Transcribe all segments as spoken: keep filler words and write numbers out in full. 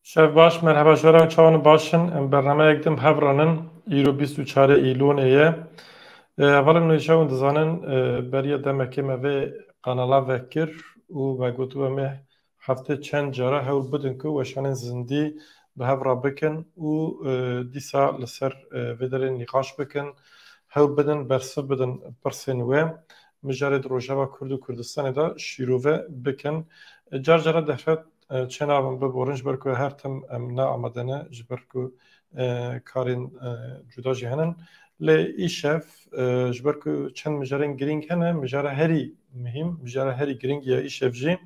Şev baş, merheba ji we re, çawan baş in. Em bernameyek din bi hev re nin. Îro bîst û çar Îlonê ye. E, hevalên nû ji we dizanin, e, beriya demekê me vê kanala vekir û me gotibe me heftê çend cara hewl bidin ku weşanên zindî bi hev re bikin û, e, dîsa li ser, e, vê derê nîqaş bikin, hewl bidin, bersiv bidin pirsên wê. Mijarê di Rojava Kurd û Kurdistanê de şîrove bikin. E, car cara defet e, çênabin biborin, ji ber ku her tim em ne amade ne, ji ber ku, e, karên, e, cuda jî henin. Lê îşev, e, ji ber ku çend mijarên girîng hene, mijara herî muhîm, mijara herî girîng ya îşev jî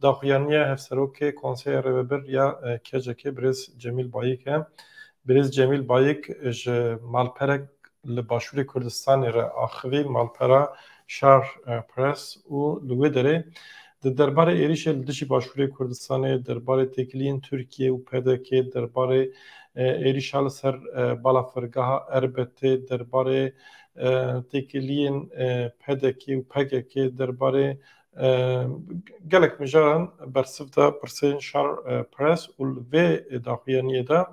daxuyaniya Hevserokê Konseya Rêvebir ya, e, K C K, birêz Cemîl Bayik e. Birêz Cemîl Bayik ji malperek li Başûrê Kurdistanê re axivî, malpera Şar, e, Press, û li wê derê di derbarê êrîşê li dijî Başûrê Kurdistanê, derbarê têkiliyên Tirkiye û P D K, derbarê, e, êrîşa li ser, e, balafirgeha Erbetê, derbarê, e, têkiliyên, e, P D K û P K K, derbarê, e, gelek mijaran bersiv da pirsên Şar, e, Press û li vê daxuyaniyê de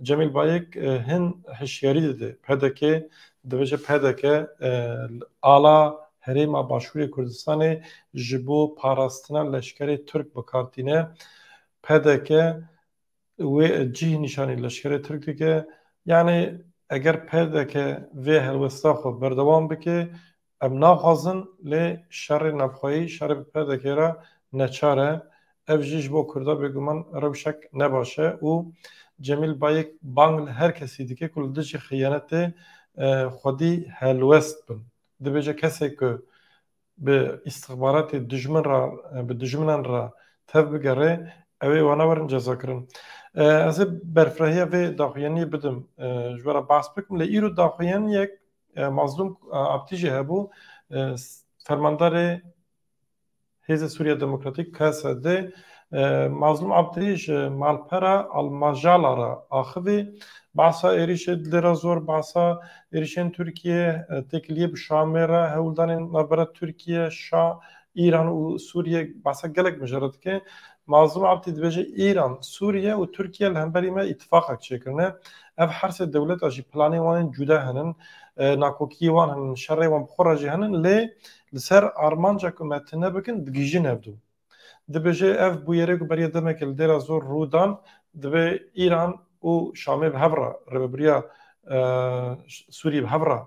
Cemîl Bayik, e, hin hişyarî dide P D K, dibêje P D K, e, ala herêma Başûrê Kurdistanê ji bo parastina leşkerê Tirk bi kar tîne. P D K wê cih nîşanî leşkerê Tirk dike. Yanî eger P D K vê helwesta xwe berdewam bike, em naxwazin, lê şerê navxweyî, şerê bi P D K re neçar e. Ev jî ji bo Kurda bêguman rewşek ne baş e û Cemîl Bayik bang li her kesî dike ku li dijî xiyanetê, e, xwedî helwest bin. Dibêje kesê ku bi îstixbaratê dijmin re, bi dijminan re tev bigere, ew ê wana werin cezakirin. E, ez ê berfrehiya vê daxuyaniyê bidim, e, ji we re behs bikim. Lê îro daxuyaniyek, e, Mazlûm, e, Abdî jî hebû, e, s-, fermandarê Hêzê Sûriya Demokratîk, K S D, e, Mazlûm Abdî ji malpera Almajala re axivî. Behsa êrîşê Dêra Zor, behsa êrîşên Tirkiye, e, têkiliyê bi Şamê re, hewldanên navbera Tirkiye, Şa-, Îran û Sûriye, behsa gelek mijara dike. Mazlûm Abdî dibêje Îran, Sûriye û Tirkiye li hemberî me îtifaqek çêkirine. Ev her sê dewleta jî planê wan ên cuda henin, e, nakokiyê wan henin, şerê wan bi xwe re jî henin, lê li ser armanca ku me tune bikin, digihîjin hevdu. Dibêje ev bûyerê ku beriya demekê li Dêra Zor rû dan, divê Îran û Şamê bi hev re rêvebiriya, e, Sûriyê bi hev re,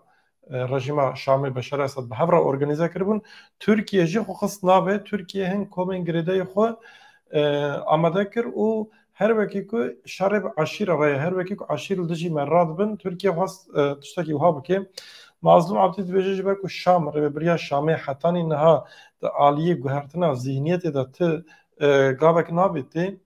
e, rejîma Şamê Beşar Esad bi hev re organîze kiribûn. Tirkiye jî xwe xist navê, Tirkiye hin komên girêdayî xwe, e, amade kir û her wekî ku şerê bi eşîra re ye, her wekî ku eşîr li dijî me radibin, Tirkiye xwest, e, tiştekî wiha bike. Mazlûm Abdî dibêje ji ber ku Şam, rêvebiriya Şamê hetanî niha di aliyê guhertina zîhniyetê de ti, e, gavek nabê tê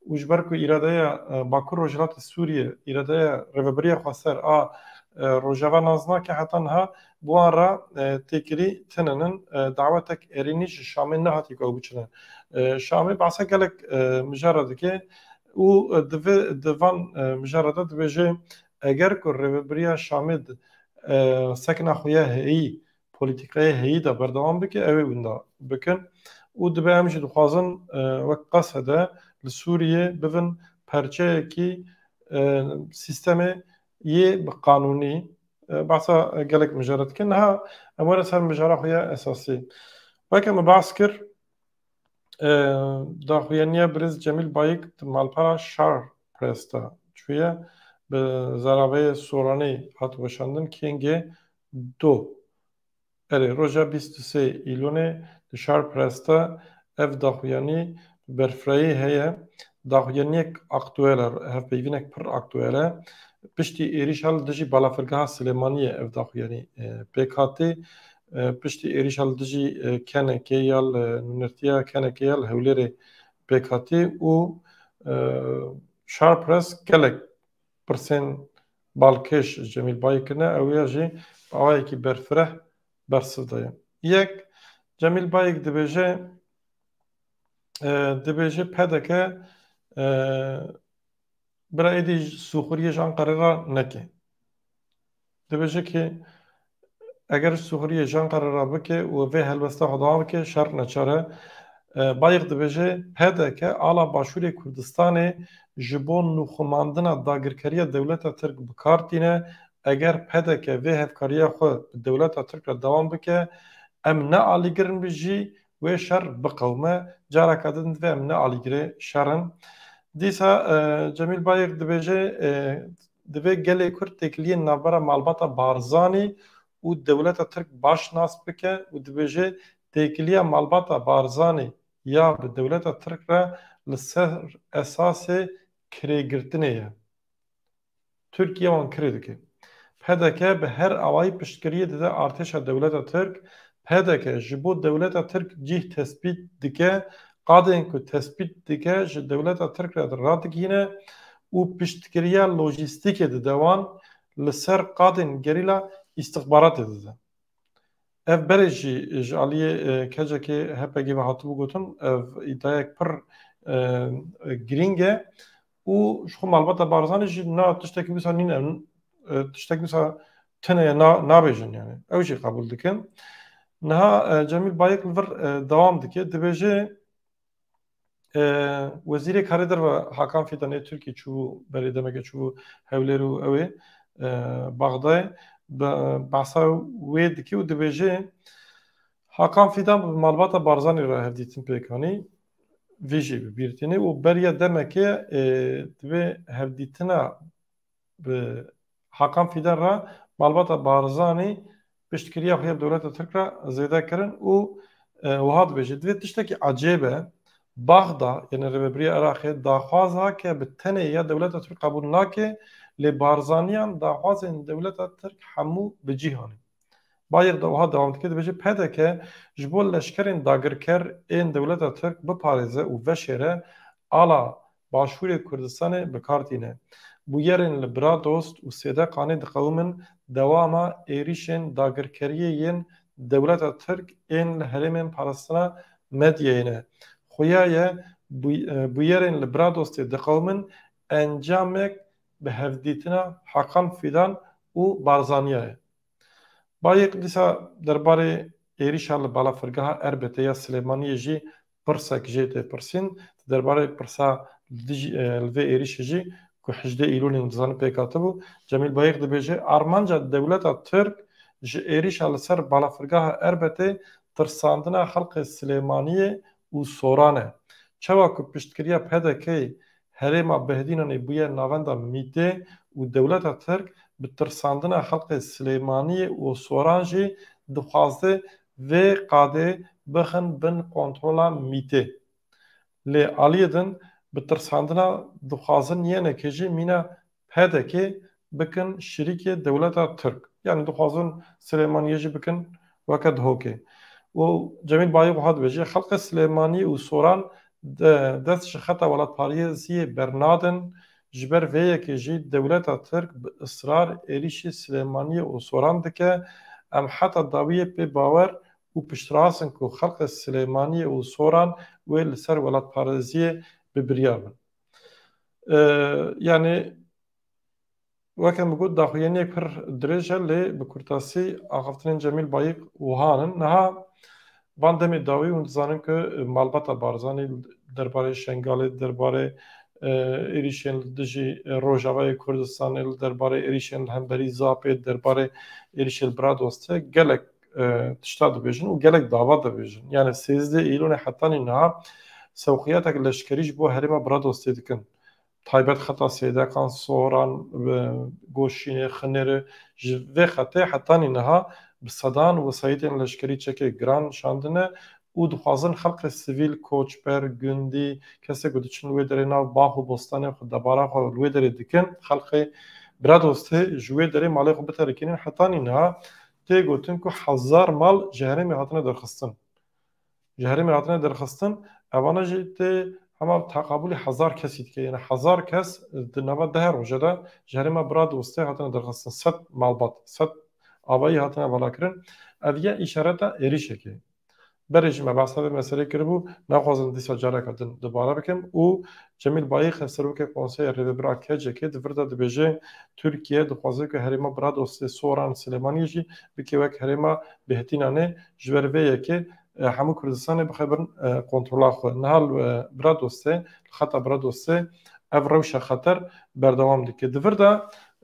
û ji ber ku îradeya, e, Bakur Rojhilatê Sûriyê, îradeya rêvebiriya xweser a, e, Rojava nas nake, heta niha bi wan re, e, têkilî tune nin, e, dawetek erênî ji Şamê nehatî ku ew biçine. E, Şamê behsa gelek, e, mijara dike û, e, di vê, di van, e, mijara de dibêje, eger ku rêvebiriya Şamê di, e, sekna xwe ya heyî, polîtîkayê heyî de berdewam bike, ew ê winda bikin. Û dibe em jî dixwazin, e, wek Qesede li Sûriyê bibin perçeyekî, e, sîstemê yê bi qanûnî, e, behsa gelek mijara dikin. Niha em were ser mijara xwe ya esasî. Weke me behs kir, e, daxuyaniya birêz Cemîl Bayik di malpera Şar Press de çûye, bi zaraveyê soranî hat weşandin, Kêngê do. Erê, roja bîst û sê Îlonê di Şar Press de ev daxuyanî bi berfirehî heye. Daxuyaniyek aktuel e, hevpeyvînek pir aktuel e. Piştî êrîşa li dijî balafirgeha Silêmaniyê ev daxuyanî, e, pêk hatî. E, piştî êrîşa li dijî, e, K N K ya li, nûnertiya K N K ya li Hewlêrê pêk hatî û, e, Şar Press gelek pirsên balkêş ji Cemîl Bayik kirine, ew ya jî bi awayekî berfireh bersiv daye. Yek, Cemîl Bayik dibêje, e, dibêje P D K, e, bira êdî ji sûxuriyê ji Anqerê re neke. Dibêje ki eger ji sûxuriyê ji Anqerê re bike û vê helwesta xwe dewam bike, şer neçar e. E, Bayik dibêje, P D K ala Başûrê Kurdistanê ji bo nûxumandina dagirkeriya dewleta Tirk bi kar tîne, eger P D K vê hevkariya xwe bi dewleta Tirk re dewam bike, em ne alîgir in bi jî wê şer biqewime, careke din divê em ne alîgirê şer in. Dîsa, e, Cemîl Bayik dibêje, e, divê gelê Kurd têkiliyên navbera malbata Barzanî û dewleta Tirk baş nas bike û dibêje têkiliya malbata Barzanî ya bi dewleta Tirk re li ser esasê kirêgirtinê ye. Tirkiye wan kirê dike. P D K bi her awayî piştgiriyê dide artêşa dewleta Tirk. P D K ji bo dewleta Tirk cîh tespît dike, qadên ku tespît dike ji dewleta Tirk re radigihîne û piştgiriya lojîstîkê dide wan, li ser qadên gerîla îstixbaratê dide. Ev berê jî ji aliyê, e, kecekê H P G ve hatibû gotin, ev îdiayek pir, e, e, girîng e û ji xwe malbata Barzanî jî na tiştekî wisa nîne, e, tiştekî wisa tune ye, na-, nabêjin yani. Ew jî qebûl dikin. Niha, e, Cemîl Bayik li vir, e, dewam dike, dibêje, E, Wezîrê Karê Derve Hakan Fidan ê Tirkî çûbû, berê demekê çûbû Hewlêr û ew ê, e, Baxdayê, be-, behsa wê dike û dibêje, Hakan Fidan bi malbata Barzanî re hevdîtin pêk anî, vê jî bi bîr tîne û beriya demekê, e, divê hevdîtina bi Hakan Fidan re malbata Barzanî piştgiriya xwe ya dewleta Tirk re zêde kirin û, e, wiha dibêje, divê tiştekî ecêb e, Baxda, yani rêvebiriya Iraqê, daxwaza ke bi tenê ya dewleta Tirk qebûl nake, lê Barzaniyan daxwazên dewleta Tirk hemû bi cîh anî. Bayir de wiha dewam dike, dibêje, P D K ji bo leşkerên dagirker ên dewleta Tirk biparêze û veşêre, ala Başûrê Kurdistanê bi kar tîne. Bûyerên li Bradost û Sêdeqanê diqewimin dewama êrîşên dagirkeriyê yên dewleta Tirk ên li herêmên parastina medyayê ne. Xuya ye bû-, e, bûyerên li Bradostê diqewimin encamek bi hevdîtina Hakan Fidan û Barzaniya ye. Bayik dîsa derbarê êrîşa li balafirgeha Erbetê ya Silêmaniyê jî pirsek jê tê pirsîn. Derbarê pirsa li dijî, e, li vê êrîşê jî ku hejdê Îlolê nizanin pêk hatibû, Cemîl Bayik dibêje, armanca dewleta Tirk ji êrîşa li ser balafirgeha Erbetê tirsandina xelkê Silêmaniyê û Soran e. Çawa ku piştgiriya P D K'ê herêma Behdînanê bûye navenda Mîtê û dewleta Tirk bi tirsandina xelkê Silêmaniyê û Soran jî dixwaze vê qadê bixin bin kontrola Mîtê. Lê aliyê din bi tirsandina dixwazin yenekê jî mîna P D K'ê bikin şirîkê dewleta Tirk. Yani dixwazin Silêmaniyê jî bikin weke Dihokê. Û Cemîl Bayik wiha dibêje, xelkê Silêmaniyê û Soran de-, dest ji xeta welatparêziyê bernadin, ji ber vê yekê jî dewleta Tirk bi israr êrîşî Silêmaniyê û Soran dike. Em heta dawiyê pê bawer û piştrast in ku xelkê Silêmaniyê û Soran wê li ser welatparêziyê bi biryar bin. E, yani, weke min got, daxuyaniyek pir dirêj e, lê bi kurtasî axaftinên Cemîl Bayik wiha ne. Niha van demê dawî hûn dizanin ku malbata Barzanî derbarê Şengalê, derbarê, e, êrîşên li dijî, e, Rojavayê Kurdistanê, li derbarê êrîşên li hemberî Zapê, derbarê êrîşê li Bradostê gelek, e, tişta dibêjin û gelek dava dibêjin. Yani sêzdeh Îlonê hetanî niha sewqiyatek leşkerî ji bo herêma Bradostê dikin. Taybet xeta Sêdekan, Soran, e, Goşînê, Xinêrê, ji vê xetê hetanî niha bi sedan wesayîtên leşkerî çekê giran şandine û dixwazin xelkê sivîl, koçber, gundî, kesê ku diçin li wê derê nav bax û bostanên xwe, debara xwe li wê derê dikin, xelkê Bradostê ji wê derê malê xwe biterikînin. Hetanî niha tê gotin ku hezar mal ji herêmê hatine derxistin. Ji herêmê hatine derxistin, evana jî tê hema teqabûlê hezar kesî dike. Yani hezar kes di nava deh roje de ji herêma Bradostê hatine derxistin. Sed malbat, sed avayî hatine valakirin. Ev ye îşareta êrîşekê. Berê jî me behsa vê meselê kiribû, naxwazim dîsa careke din dubare bikim û Cemîl Bayîx, Serokê Konseya Rêvebir a K C K'ê di vir de dibêje, Tirkiye dixwaze ku herêma Bradostê, Soran, Silêmaniyê jî bike wek herêma Bêhtînanê, ji ber vê yekê e, hemû Kurdistanê bixebin, e, kontrola xwe. Niha li, e, bira dostê, li xeta bira dostê ev rewşa xeter berdewam dike. Di vir de,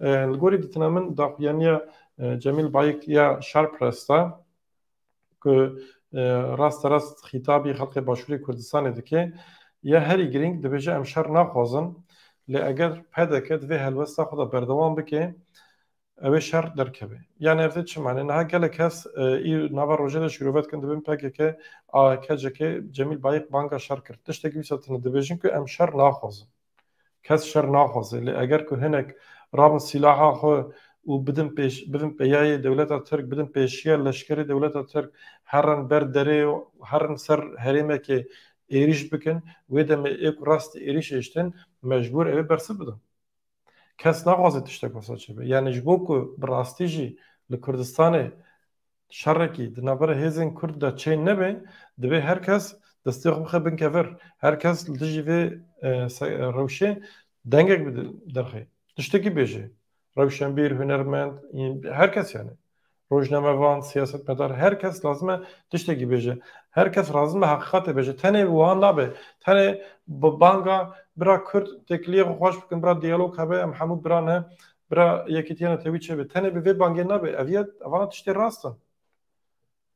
e, li gorî dîtina min daxuyaniya, e, Cemîl Bayik ya Şarpresta ku, e, rasterast xîtabî xelkê Başûrê Kurdistanê dike, ya herî girîng dibêje em şer naxwazin, lê eger P D K di vê helwesta xwe de berdewam bike, ew ê şer derkeve. Yani ev tê çi mane? Niha gelek kes, e, î nava rojê de şîrove dikin, dibin P K K, A K, C K, Cemîl Bayik banga şer kir. Tiştekî wisa tune dibêjin ku em şer naxwazin. Kes şer naxwaze. Lê eger ku hinek rabin sîlaha xwe û bidin pêş, bidin peyayê dewleta Tirk, bidin pêşiya leşkerê dewleta Tirk, herin ber derê, herin ser herêmekê êrîş bikin, wê demê ê ku rastî êrîşê hiştin, mecbûr ew ê bersiv bidin. Kes naxwaze tiştek wisa çêbe. Yani ji bo ku bi rastî jî li Kurdistanê şerekî di navbera hêzên Kurd de çê nebe, divê her kes destê xwe bixe bin kevir. Her kes li dijî vê, e, se-, rewşê dengek bide derxê. Tiştekî bêje. Rewşenbîr, hunermend, her kes yani. Rojnamevan, siyasetmedar, her kes lazim e tiştekî bêje. Her kes lazim e heqîqatê bêje. Tenê wiha nabe. Tenê bi banga bira Kurd têkiliyê xwe xweş bikin, bira diyalog hebe, em hemû bira ne, bira yekîtiya netewî çêbe. Tenê bi vê bangê nabe. Ev ye, evana tiştê rast in.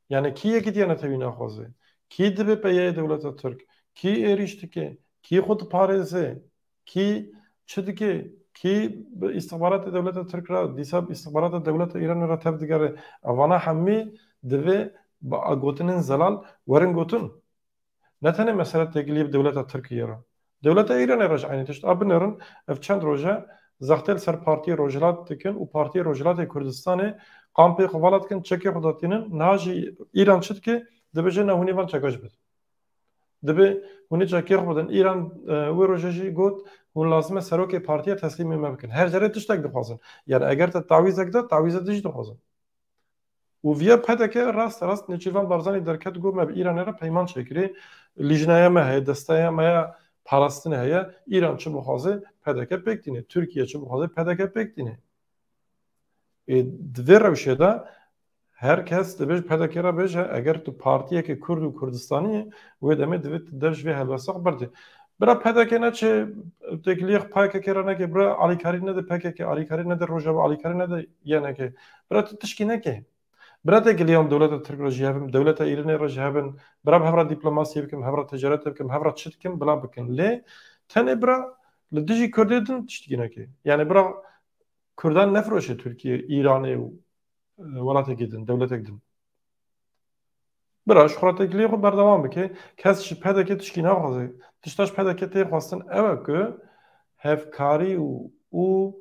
Yani kî yekîtiya netewî naxwaze? Kî dibe peyeyê dewleta Tirk? Kî êrîş dike? Kî xwe diparêze? Kî çi dike? Kî bi îstixbaratê dewleta Tirk re, dîsa bi îstixbarata dewleta Îranê re tev digere? Evana hemî divê bi gotinên zelal werin gotin. Ne tenê mesele têkiliyê bi dewleta Tirkiyê re. Dewleta Îranê re jî eynî tişt. A binêrin, ev çend roj e zextê li ser Partiyê Rojhilat dikin û Partiyê Rojhilatê Kurdistanê kampê xwe vala dikin, çekê xwe datînin. Niha jî Îran çi dike? Dibêje ne hûnê van çeka jî bidin. Dibe hûnê çekê xwe bidin. Îran, e, wê roje jî got, hûn lazim e serokê partiya teslîmê me bikin. Her cerê tiştek dixwazin. Yani eger te tawîzek da, tawîze din jî dixwazin. Û viya P D K rast rast Nêçîrvan Barzanî derket, got me bi Îranê re peyman çêkirî. Lîjnaya me heye, desteya me ya parastinê heye. Îran çi bixwaze P D K pêk tîne. Tirkiye çi bixwaze P D K pêk tîne. Ê, di vê rewşê de her kes dibêje P D K re bêje, eger tu partiyeke Kurd û Kurdistanî yî, wê demê divê tu dev ji vê helwesta xwe berdê. Bira P D K neçe têkiliyê P K K re neke, bira alîkarî nede P K K, alîkarî nede Rojava, alîkarî nede Y N K. Bira tu tişkî neke. Bira têkiliyan dewleta Tirk re jî hebin, dewleta Îranê re jî hebin, bira bi hev re dîplomasiyê bikim, hev re ticaretê bikim, hev re çi dikim, bila bikin. Lê tenê bira li dijî Kurdê din tiştikî neke. Yani bira Kurdan nefiroşe Tirkiye, Îranê û, e, welatekî din, dewletek din. Bira ji xwe têkiliyê xwe berdewam bike. Kes ji P D K tişkî naxwaze. Tişta ji P D K tê xwestin ew e ku hevkarî û, û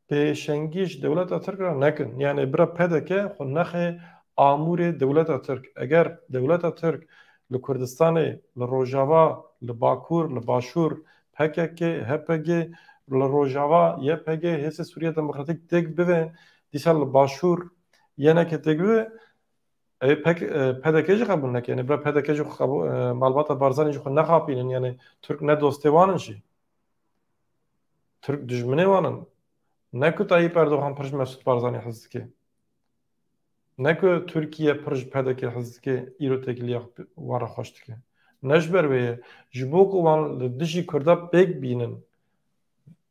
pêşengî ji dewleta Tirk re nekin. Yani bira P D K xwe nexe amûrê dewleta Tirk. Eger dewleta Tirk li Kurdistanê, li Rojava, li Bakur, li Başûr, P K K, H P G, li Rojava, Y P G, Hêzê Sûriya Demokratîk têk bive, dîsa li Başûr Y N K têk bive, ew P K, e, P D K jî qebûl neke. Yani bira P D K jî xwe qebû-, e, malbata Barzanî jî xwe nexapînin. Yani Tirk ne dostê wan in jî. Tirk dijminê wan in. Ne ku Tayyip Erdogan pir ji Mesûd Barzanî hez dike. Ne ku Tirkiye pir ji P D K hez dike, îro têkiliya wan re xweş dike. Ne ji ber wê ye. Ji bo ku wan li dijî Kurda pêk bînin,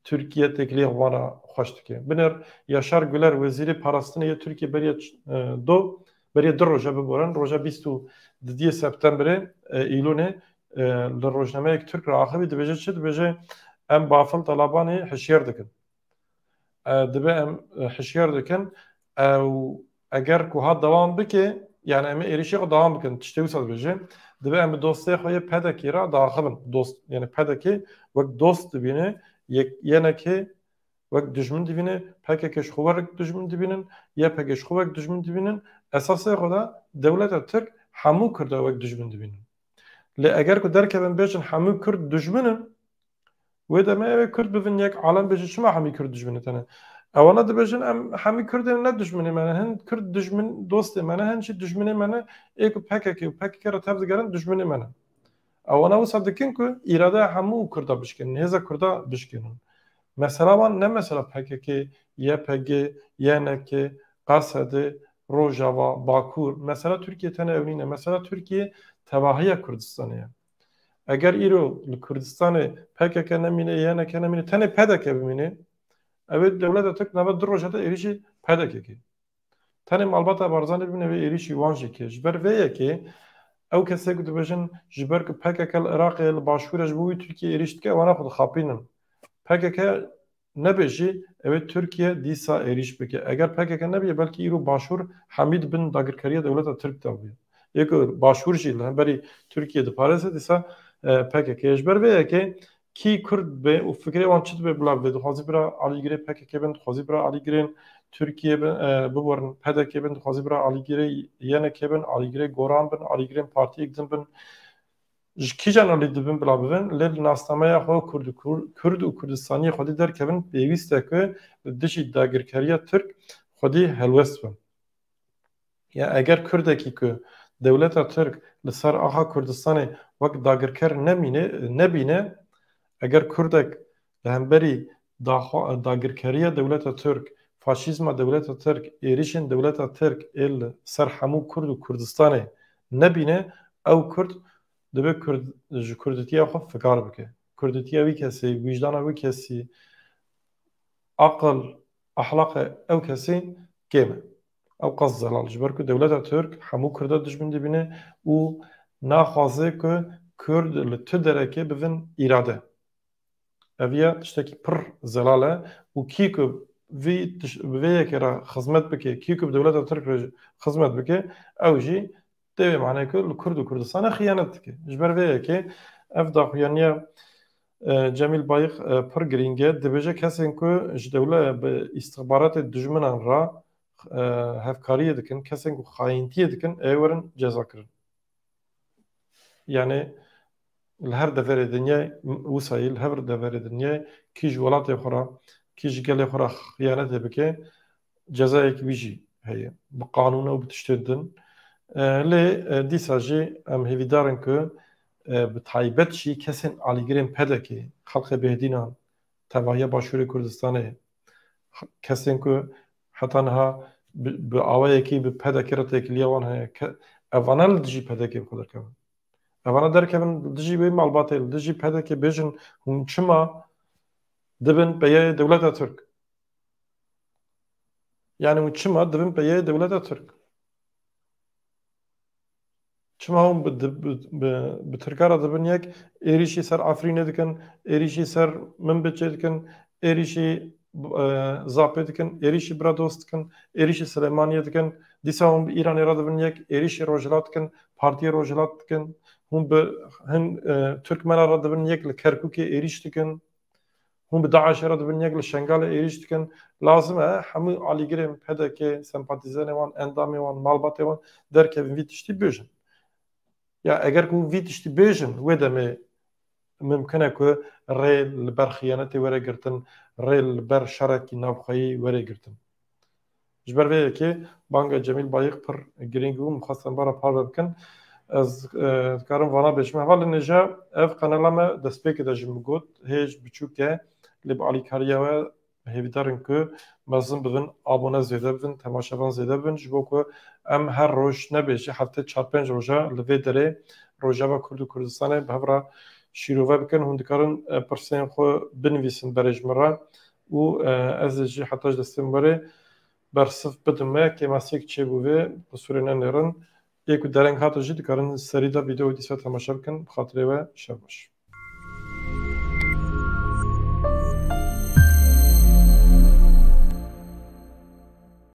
Tirkiye têkiliya wan re xweş dike. Binêr Yaşar Güler, wezîrê parastinê yê Tirkiye beriya ç-, e, do, beriya du roja biborin, roja bîst û didiyê septemberê, e, îlonê, e, li rojnameyek Tirk re axivî dibêje çi? Dibêje, em Bafil Talabanê hişyar dikin. E, dibe em, e, hişyar dikin. Ew eger ku ha dewam bike, yani em ê êrişê xwe dewam bikin, tiştê wisa dibêje. Dibe em bi dostê xwe yê P D K re diaxivin. Dost, yani P D K wek dost dibîne, yek, Y N K wek dijmin dibîne, P K K ji xwe wek dijmin dibînin, Y P G ji xwe wek dijmin dibînin. Esasê xwe de dewleta Tirk hemû Kurda wek dijmin dibînin. Lê eger ku derkevin bêjin hemû Kurd dijmin in, wê demê ew ê Kurd bivin yek alem bêje çima hemî Kurd dijminê tene. Ewana dibêjin em hemî Kurdên ne dijminê me ne, hin Kurd dijmin dostê me ne, hin jî dijminê me ne, ê ku P K K û P K K re tev digerin dijminê me ne. Ewana wisa dikin ku îradeya hemû Kurda bişkinin, hêza Kurda bişkinin. Mesela wan ne mesela P K K, Y P G, Y N K, K S D, Rojava, Bakur. Mesela Tirkiye tenê ew nîne. Mesela Tirkiye tevahiya Kurdistanê ye. Eger îro li Kurdistanê P K K nemîne, Y N K nemîne, tenê P D K bimîne, ew ê dewleta Tirk nava du roja de êrîşî P D K kê. Tenê malbata Barzanî bimîne vê êrîşî wan jî kê. Ji ber vê yekê ew kesê ku dibêjin ji ber ku P K K li Iraqê li başûrê ji bo wî Tirkiye êrîş dike, ewana xwe dixapînin. P K K nebe jî ew ê Tirkiye dîsa êrîş bike. Eger P K K nebiye, belkî îro başûr hemî di bin dagirkeriya dewleta Tirk de bûye. Yê ku başûr jî li hemberî Tirkiye diparêze dîsa, e, P K K ye. Ji ber vê yekê kî Kurd be û fikrê wan çi dibe bila bibe. Dixwazî bira alîgirê P K K bin, dixwazî bira alîgirên Tirkiye bin, e, biwerin P D K bin, dixwazî bira alîgirê Y N K bin, alîgirê Goran bin, alîgirên partiyek din bin. Ji kîjan alî dibin bila bibin, lê li nasnameya xwe Kurd û Kur-, Kurd û Kurdistaniyê xwedî derkevin, pêwîst e ku li dijî dagirkeriya Tirk xwedî helwest bin. Ya eger Kurdekî ku dewleta Tirk li ser axa Kurdistanê wek dagirker nemîne, nebîne, eger Kurdek li hemberî daxwa-, dagirkeriya dewleta Tirk, faşîzma dewleta Tirk, êrîşên dewleta Tirk ê li ser hemû Kurd û Kurdistanê nebîne, ew Kurd dibe Kurd, ji Kurditiya xwe fikar bike. Kurditiya wî kesî, wijdana wî kesî, aqil, ahlaqê ew kesî kêm e. Ew qas zelal. Ji ber ku dewleta Tirk hemû Kurda dijmin dibîne û naxwaze ku Kurd li tu derekê bivin îrade. Ev ya tiştekî pir zelal e û kî ku vî tiş-, bi vê yekê re xizmet bike, kî ku bi dewleta Tirk re xizmet bike, ew jî tê vê manê ku li Kurd û Kurdistanê xiyanet dike. Ji ber vê yekê ev daxuyaniya, e, Cemîl Bayik, e, pir girîng e. Dibêje kesên ku ji dewle-, bi îstixbaratê dijminan re, e, hevkariyê dikin, kesên ku xayîntiyê dikin, ê werin cezakirin. Yani li her deverê dinyayê, wisa yî li her deverê dinyayê kî ji welatê xwe re, kî ji gelê xwe re xiyanetê bike, cezayek wî jî heye. Bi qanûn û bi tiştên din. E, lê, e, dîsa jî em hêvîdar in ku, e, bi taybet jî kesên alîgirên P D K, xelkê bêhdînan, tevahiya Başûrê Kurdistanê, kesên ku heta niha bi, bi awayekî bi P D K re têkiliya wan heye, ke-, evana li dijî P D K bi xwe derkevin. Evana derkevin li dijî wê malbatê, li dijî P D K bêjin, hûn çima dibin peyeyê dewleta Tirk? Yani hûn çima dibin peyeyê dewleta Tirk? Çima hûn bi, bi, bi, bi Tirka re dibin yek, êrîşî ser Efrînê dikin, êrîşî ser Minbicê dikin, êrîşî, e, Zapê dikin, êrîşî Brados dikin, êrîşî Silêmaniyê dikin, dîsa hûn bi Îranê re dibin yek, êrîşî Rojhilat dikin, Partiyê Rojhilat dikin, hûn bi hin, e, Tirkmena re dibin yek, li Kerkûkê êrîş dikin. Hûn bi DAIŞê re dibin yek, li Şengalê êrîş dikin. Lazim e hemû alîgirên P D K, sempatîzerê wan, endamê wan, malbatê wan derkevin vî tiştî bêjin. Ya eger ku vî tiştî bêjin, wê demê mimkin e ku rê li ber xiyanetê were girtin, rê li ber şerekî navxweyî were girtin. Ji ber vê yekê banga Cemîl Bayik pir girîng bû, min xwest em bara parve bikin. Ez, e, dikarim vana bêjim. Hevalên hêja, ev kanala me destpêkê de jî min got, hêj biçûk e, lê bi alîkariya we hêvîdar in ku mezin bibin, abone zêde bibin, temaşevan zêde bibin, ji bo ku em her roj nebêjî, heftê çar pênc roja li vê derê Rojava Kurd û Kurdistanê bi hev re şîrove bikin. Hûn dikarin, e, pirsên xwe binivîsin berê ji min re û, e, ez ê jî heta ji destê min berê bersiv bidim me, kêmasiyek çêbû vê, qisûrê nenêrin. Yê ku dereng hate jî dikarin serî de vîdeo dîsa temaşe bikin, bi xatirê we şev baş.